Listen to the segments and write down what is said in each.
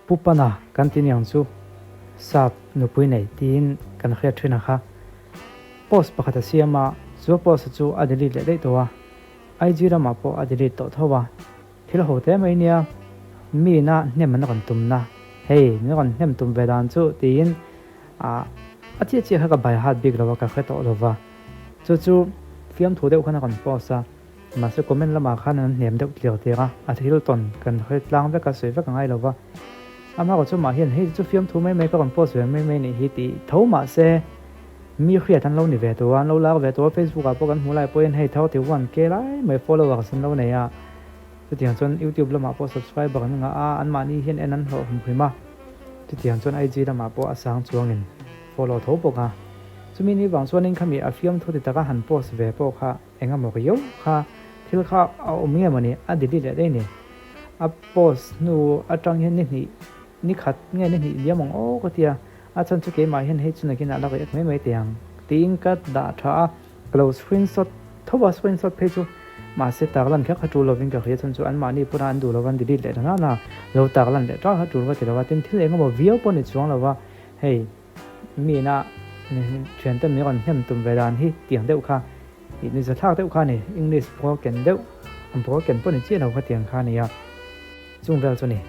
Pu Pana kan ti niang chu sap nupui nei tiin kan hriat thin a kha. Post pakhat a siam a, chu post chu a delete leh daih tawh a, IG ramah pawh a delete tawh tho a. Thil ho te mai nia, mi ina hnem an rawn tumna, hei min rawn hnem tum ve dan chu tiin a a chiah chiah kha ka by heart bik lo a, ka hre tawh lo va. Chu chu fiamthu deuh khan a rawn post a, mahse comment lamah khan an hnem deuh tliar tliar a, a thil tawn kan hre tlang vek a, sawi vek a ngai lo va. Amaherawhchu mah hian hei chu fiamthu mai mai ka rawn post ve mai mai nih hi tih tho mahse mi hriat an lo ni ve tur a, an lo lar ve tur a, Facebook ah pawh kan hmuh lai pawhin hei 31K lai mai followers an lo nei a, chutiang chuan YouTube lamah pawh subscriber an ngah a, anmahni hian en an hlawh hum hrim a, chutiang chuan IG lamah pawh a sang chuangin follow tho bawk a, chumi ni vang chuanin khami a fiamthu ti taka han post ve pawh kha Eng emaw riau kha thil kha a awm nge mawni a delete leh daih ni. A post hnu atang hian ni hnih ni khat nge ni hnih liam ang aw ka tia, a chhan chu keimah hian hei chu nakin ah la react mai mai teh ang tiin ka dah tha a, ka lo screenshot tho a, screenshot phei chu mahse tarlan kher kha tul lovin ka hria chhan chu anmahni pawn an duh lova an delete leh ta nana lo tarlan leh tah kha tul ka ti lo a, tin thil eng emaw viau pawh ni chuang lova hei. Mi ina thiante min rawn hnem tum ve dan hi tiang deuh kha ih ni zathlak deuh kha a ni, English broken deuh, broken pawh ni chiah lo kha tiang kha a ni a, chung vel chu a ni.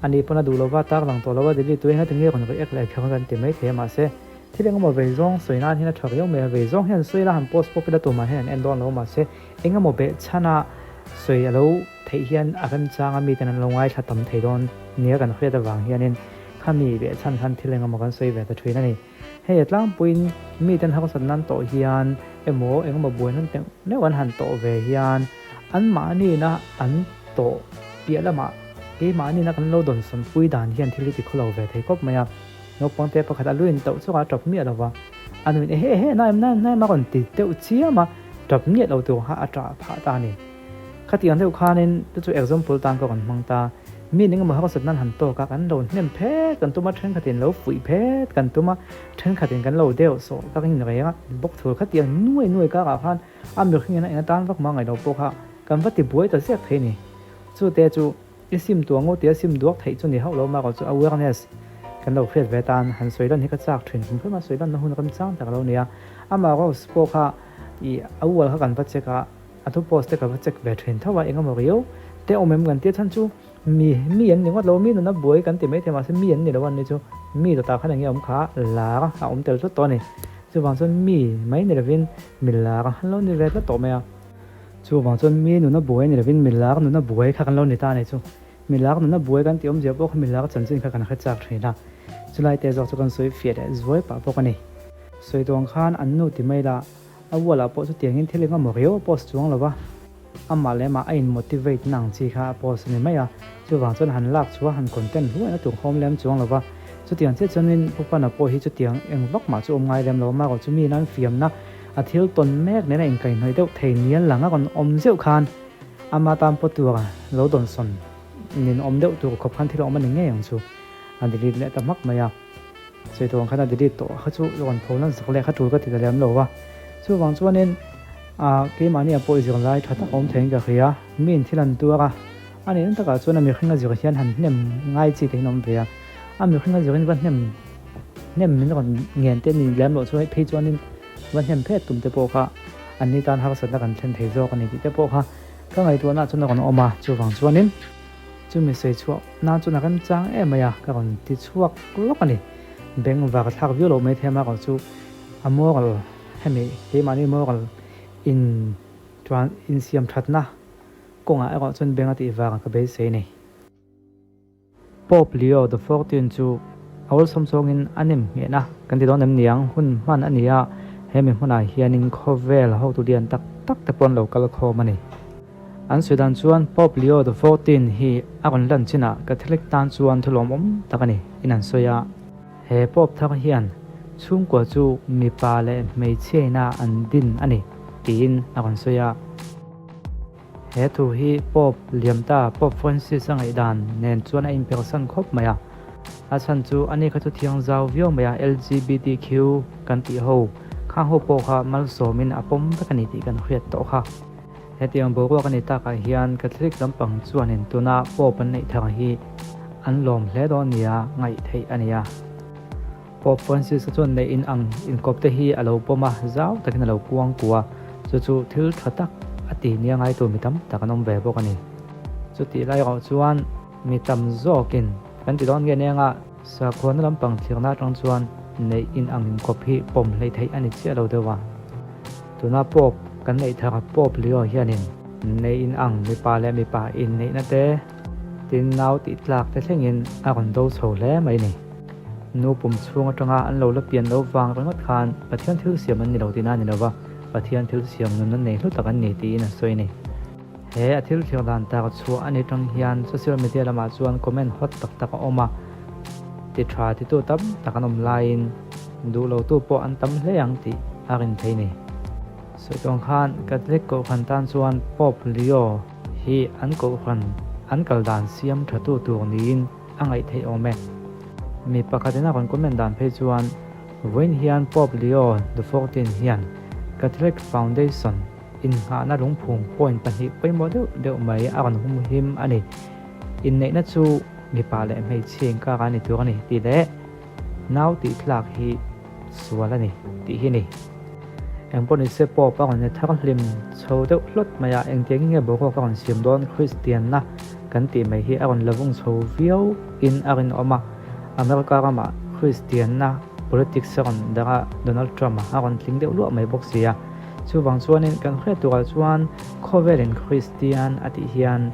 Ani pawn a duh lova tar lang tawh lo a delete tu enga tinge rawn react leh kher kan ti mai thei a mahse thil engemaw vei zawng sawi nan hian a tha riau mai a, vei zawng hian sawi la han post pawp ila tumah hian an en dawn lo mahse engemaw behchhana sawi a lo theih hian a remchanga miten an lo ngaithla tam thei dawn nia kan hriat avang hianin Khami leh chhan khan thil engemaw kan sawi ve ta thin a ni. Hei a tlangpuiin miten harsat nan tawh hian emaw engemaw buai nan teuh neuh an han tawh ve hian anmahniina an tawh piah lamah keimahniina kan lo dawnsawnpui dan hian thil hi ti khawlo ve thei khawp mai a. Naupang te pakhat a lu in tauh chawk a tap miah lo va, a nuin ehe ehe naim naim naim a rawn ti deuh chiam a, tap miah lo tur kha a tah phah ta a ni. Khatiang deuh khanin chu chu example tan ka rawn hmang ta. Mi eng emaw harsat nan han tawk a, kan lo hnem phet kan tum a, thenkhatin lo fuih phet kan tum a, thenkhatin kan lo deuh sawh ka rin reng a, bawk thur khatiang nuai nuai karah khan a mihring ina eng atan vak mah ngaih lo pawh kha kan va ti buai ta ziak thei a ni. Chu te chu i sim tuah ngawt tia sim duak theih chu ni hauh lo mah chu awareness kan lo hriat ve tan han sawi lan hi ka chak thin kum hrim a, sawi lanna hun remchang tak a lo ni a. Amah Rose pawh kha i a ual kha kan va check a. A thu post te ka va check ve thin tho a, eng emaw riau te awm em kan tia chhan chu mi mi an ni ngawt lo, mi nuna buai kan ti maithei mahse mi an ni lo an ni chu mi dawtah khan enge awm kha lar a awm tel tlat tawh a ni. Chuvang chuan mi mai ni lovin mi lar an lo ni ve tlat tawh mai a. Chuvang chuan mi nuna buai ni lovin mi lar nuna buai kha kan lo ni ta a ni chu. Mi lar nuna buai kan tih awmzia pawh kha mi lar chanchin kha kan hre chak thin a, chulai te zawk chu kan sawi fiah leh zuai pah bawk a ni. Sawi tuang khan an nu ti mai la. A wall-ah pawh chutiangin thil engemaw riau a post chuang lo va, amah leh amah a in motivate na ang chi kha a post a ni mai a, chuvang chuan han lak chhuah a han content hluaina tur hawm lem chuang lo va, chutiang chiah chuanin Pu Pana pawh hi chutiang eng vak mah chu awm ngai lem lo, amaherawh chu mi nan fiamna a thil tawn mek nena inkaihhnawih deuh thei nial lang a rawn awm zeuh khan ama tan pawh tur lo dawnsawn nin awm deuh tur khawp khan thil a awm a ni ngei ang chu a delete leh ta hmak mai a. Sawi tawh ang khan a delete tawh kha chu rawn pho nan zak leh kha tul ka ti ta lem lo va. Chuvang chuanin ah keimahni ah pawh zirlai tha tak a awm theiin ka hria. Miin thil an tuar a, a nih na takah chuan a mihring a zir hian han hnem ngai chi te in awm ve a. A mihring a zirin va hnem hnem min rawn ngen te ni lem loh chuan phei chuanin va hnem phet tum te pawh kha an ni tan harsatna kan thlen thei zawk a ni tih te pawh kha ka ngaihtuahna ah chuan a rawn awm a. Chuvang chuanin. Chumi sawi chhuah nan chuan a remchang em mai a, ka rawn ti chhuak lawk a ni. Beng var thlak viau lo mai thei a mah chu a moral hemi keimahni moral in chuan insiam thatna kawngah erawh chuan beng a tih vang ka beisei a ni. Pope Leo the Fourteen chu a awlsawm chawngin a nem nghehna kan ti dawn em niang hun hman a ni a, hemi hmunah hianin khawvel hotu lian tak tak te pawh an lo kal khawm a ni. An sawi dan chuan Pope Leo the Fourteen hi a rawn lan chinah Catholic tan chuan thu lawmawm tak a ni in an sawi a. He Pope thar hian chhungkua chu mipa leh hmeichhiaina an din a ni tiin a rawn sawi a. He thu hi Pope Liamta Pope Francis a ngaihdan nen chuan a inpersan khawp mai a. A chhan chu ani kha chu thiang zau viau mai a, LGBTQ kan tih ho khang ho pawh kha malsawmin a pawm vek a ni tih kan hriat tawh kha. Hetiang boruak a ni takah hian Catholic lampang chuanin tuna Pope an neih thar hi an lawm hle dawn nia ngaih theih a ni a. Pope Francis-a chuan neih in ang inkawp te hi a lo pawm a, zau takin a lo kuang kuh a, chu chu thil tha tak a ti nia ngaitu mi tam tak an awm ve bawk a ni. Chutih lai erawh chuan mi tam zawkin kan ti dawn nge nia sakhuana lampang thlirna atang chuan neih in ang inkawp hi pawm hleih theih a ni chiah lo deuh a. Tuna Pope kan neih thar Pope Leo hianin neih in ang mipa leh mipa inneihna te, Tin, nau tih tlak te thlengin a rawn do chho hle mai ni. Nu pum chhung atanga an lo la pian lo vang ringawt khan Pathian thil siam an ni lo tihna a ni lova, Pathian thil siam nun an nei hlu tak an ni tiin a sawi a ni. He a thil thlir dan tar chhuah a ni tang hian social media lamah chuan comment hot tak tak a awm a, ti tha titu tam tak an awm laiin duh lotu pawh an tam hle ang tih a rin thei ni. Sawi tawng khan Catholic Kohhran tan chuan Pope Leo hi an kohhran an kal dan siam tha tu tur niin a ngaih theih awm e. Mi pakhatin a rawn comment dan phei chuan vawiin hian Pope Leo the Fourteen hian Catholic Foundation innghahna lungphum point pahnih pawimawh deuh deuh mai a rawn humhim a ni. Inneihna chu mipa leh hmeichhia inkar a ni tur a ni tih leh nau tih tlak hi sual a ni tih hi a ni. Engpawh ni se Pope a rawn ni thar hlim chho deuh hlawt mai a, engtiangin nge boruak a rawn siam dawn Kristianna kan tih mai hi a rawn la vung chho viau in a rinawm a, America ramah Kristianna politics a rawn darh a, Donald Trump a rawn tling deuh luah mai bawk si a, chuvang chuanin kan hriat turah chuan khawvelin Kristian a tih hian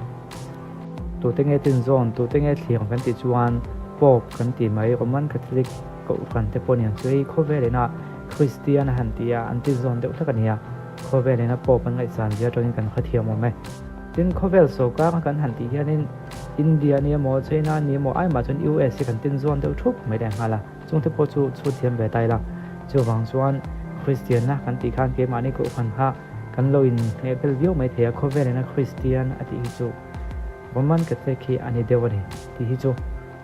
tute nge tinzawn, tute nge thlir kan tih chuan Pope kan tih mai Roman Catholic Kohhran te pawh niang chu hei khawvelin a Kristian a han ti a, an ti zawn deuh hlek a nia. Khawvelin a Pope an ngaihsan zia atangin kan hrethiam awm e. Tin, khawvel sawrkar a kan han tih hianin India ni emaw, China ni emaw aimah chuan US hi kan tin zawn deuh thup mai leh nghal a, chungte pawh chu chhut thiam ve ta ila. Chuvang chuan Kristianna kan tih khan keimahni Kohhran kha kan lo inhneh bel viau mai thei a, khawvelin a Kristian a tih hi chu Roman Catholic hi a ni deuh a ni tih hi chu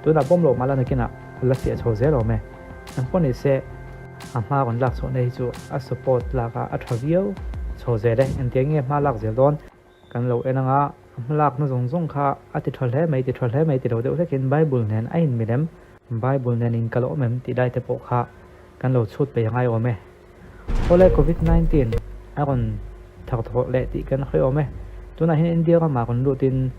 tunah pawm loh mahla nakinah la fiah chho zel awm e. Engpawh ni se, a hma rawn lak chhuahna hi chu a support lak a, a tha viau chho zel e. Engtiang nge hma lak zel dawn kan lo en anga, a hma lakna zawng zawng kha a ti tha hle mai, ti tha hle mai ti lo deuh hlekin Bible nen a inmil em, Bible nen in kal awm em tih lai te pawh kha kan lo chhut peih angai awm e. Awle Covid 19 a rawn thar thawh leh tih kan hre awm e. Tunah hian India ramah rawn lutin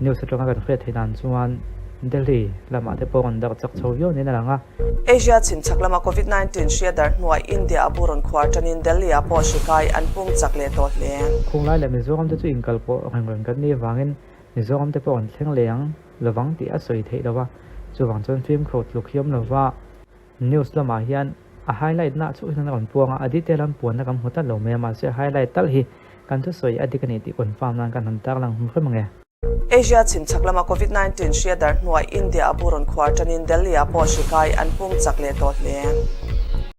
news atanga kan hriat theih dan chuan Delhi lamah te pawh rawn darh chak chho viau niin a lang a. Asia chhimchhak lama Covid 19 hria darh hnuah India a bu rawn khuar tanin Delhi ah pawh hri kai an pung chak leh tawh hle. Khunglai leh Mizoram te chu inkal pawh reng reng kan nih avangin Mizoram te pawh an thleng leh ang lovang tih a sawi theih lo a, chuvang chuan fimkhur tluk hi awm lova. News lamah hian a highlight na chauh hian a rawn puang a, a detail an puanna kan hmu tlat lo mai a, mahse a highlight talh hi kan thusawi a dik a ni tih confirm nan kan han tarlang hmu hrem ang e. Asia chhimchhak lama Covid 19 hria darh hnuah India a bu rawn khuar tanin Delhi ah pawh hri kai an pung chak leh tawh hle.